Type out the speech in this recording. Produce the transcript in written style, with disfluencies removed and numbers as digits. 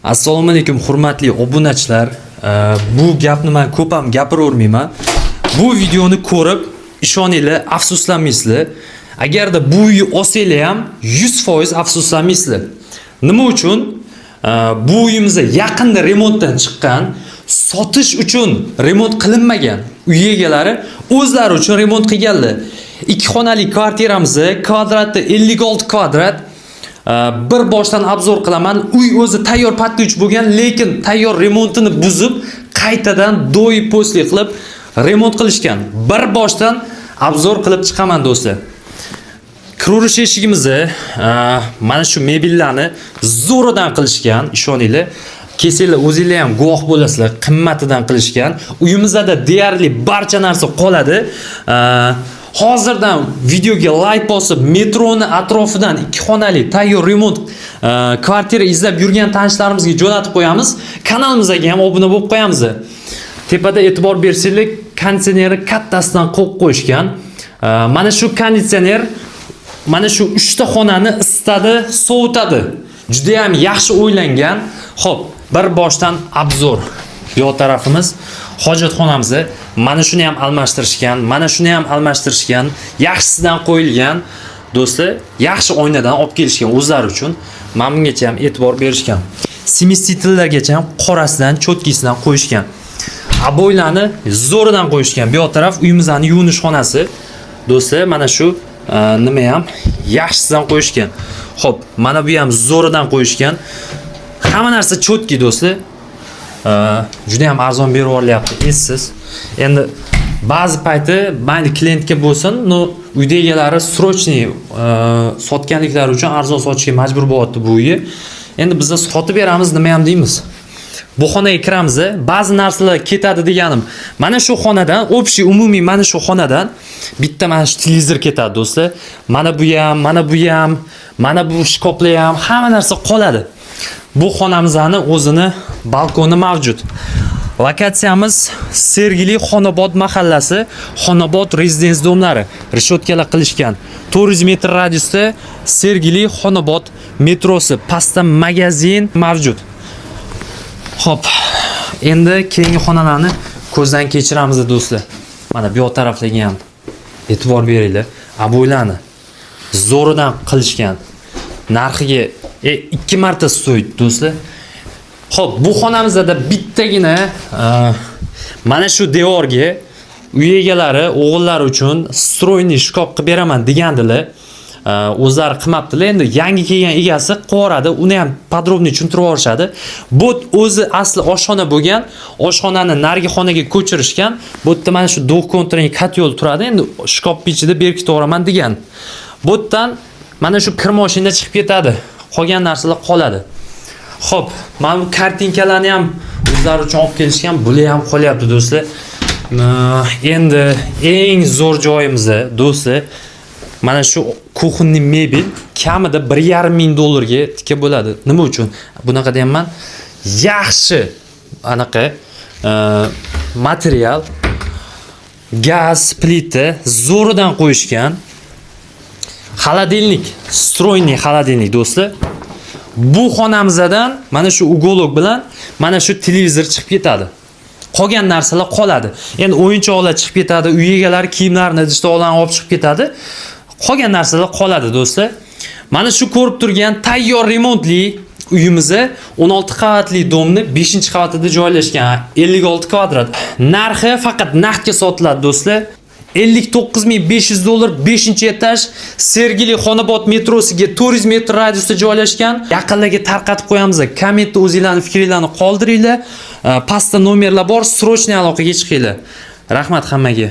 Assalomu alaykum, hurmatli obunachilar. Bu gapni man ko'p ham gapiravermayman. Bu videoni ko'rib, ishoninglar, afsuslanmaysizlar. Agarda bu uyni olsanglar ham 100% afsuslanmaysizlar. Nima uchun? Bu uyimiz yaqinda remontdan chiqqan, sotish uchun remont qilinmagan. Uy egalari o'zlari uchun remont qilganlar. Ikki xonali kvartiramiz, kvadrati 56 kvadrat. Bir boshdan обзор qilaman. Uy o'zi tayyor под ключ bo'lgan, lekin tayyor remontini buzib, qaytadan до и после qilib remont qilishgan. Bir boshdan обзор qilib chiqaman, do'stlar. Kiraverish eshigimizni mana shu mebellarni zo'ridan qilishgan, ishoninglar. Kelsanglar, o'zinglar ham guvoh bo'lasizlar, qimmatidan qilishgan. Uyimizda deyarli barcha narsa qoladi. Hozirdan videoga layk bosib, metroni atrofidan ikki xonali tayyor remont kvartira izlab yurgan tanishlarimizga jo'natib qo'yamiz. Kanalimizga ham obuna bo'lib qo'yamiz. Tepada e'tibor bersanglar, konditsionerni kattasidan qo'yib qo'yishgan. Mana shu konditsioner mana shu uchta xonani isitadi, sovutadi. Juda ham yaxshi o'ylangan. Xo'p, bir boshdan обзор. Bu yoq tarafimiz hojatxonamiz. Mana shuni ham almashtirishgan, mana shuni ham almashtirishgan, yaxshisidan qo'yilgan. Do'stlar, yaxshi oynadan olib kelishgan o'zlari uchun. Mana bungacha ham e'tibor berishgan. Смеситель largacha ham qorasidan, чёткий sidan qo'yishgan. Обой larni zo'ridan qo'yishgan. Bu yoq taraf uyimizni yuvinish xonasi. Do'stlar, mana shu nima ham yaxshisidan qo'yishgan. Xo'p, mana bu ham zo'ridan qo'yishgan. Hamma narsa чёткий, do'stlar. Juda ham arzon berib yuborilyapti, essiz. Endi ba'zi payti mayli klientga bo'lsin, но uyda egalari срочный sotganliklari uchun arzon sotishga majbur bo'lyapti bu uyi. Endi biz sotib beramiz, nima ham deymiz. Bu xonaga kiramiz, ba'zi narsalar ketadi deganim. Mana shu xonadan, общий umumiy mana shu xonadan bitta mana shu televizor ketadi, do'stlar. Mana bu ham, mana bu ham, mana bu shkaflar ham, hamma narsa qoladi. Bu xonamizni o'zini balkoni mavjud. Lokatsiyamiz Sergeli Xonobod mahallasi, Xonobod rezidens дом lari решётка lar qilishgan. 400 metr radiusda Sergeli Xonobod metrosi, pastda magazin mavjud. Xo'p, endi keyingi xonalarni ko'zdan kechiramiz, do'stlar. Mana bu yoq taraflarga ham e'tibor beringlar. Обой larni zo'ridan qilishgan. Narxiga ikki marta стоит, do'stlar. Xo'p, bu xonamizda bittagina mana shu devorga uy egalari o'g'illari uchun встроенный shkaf qilib beraman degandilar. O'zlari qilmabdilar. Endi yangi kelgan egasi qilib, uni ham подробный tushuntirib yuborishadi. Bu o'zi asli oshxona bo'lgan, oshxonani narigi xonaga ko'chirishgan. Bu yerda mana shu двухконтурный котёл turadi. Endi shkaf ichida berkitib yuboraman degan. Bu yerdan mana shu kir mashina chiqib ketadi. Qolgan narsalar qoladi. Xo'p, mana bu kartinkalarni ham o'zlari uchun olib kelishgan, bular ham qolyapti, do'stlar. Endi eng zo'r joyimiz, do'stlar, mana shu кухонный mebel kamida 1,5 ming dollarga tika bo'ladi. Nima uchun? Bunaqa deyapman. Yaxshi anaqa material, gaz plita zo'ridan qo'yishgan. Холодильник, встроенный холодильник, do'stlar. Bu xonamizdan mana shu уголок bilan mana shu televizor chiqib ketadi. Qolgan narsalar qoladi. Endi o'yinchoqlar chiqib ketadi, uy egalari kiyimlarini, idish tovoqlarni olib chiqib ketadi. Qolgan narsalar qoladi, do'stlar. Mana shu ko'rib turgan tayyor remontli uyimiz 16 qavatli дом ni 5-qavatida joylashgan, 56 kvadrat. Narxi faqat naqdga sotiladi, do'stlar. 59 500 dollar, 5 etaj, Sergeli Xonobod metrosiga 400 metr radiusda joylashgan. Yaqinlarga tarqatib qo'yamiz. Kommentda o'zinglarning fikringlarni qoldiringlar. Pastda nomerlar bor, срочный aloqaga chiqinglar. Rahmat hammaga.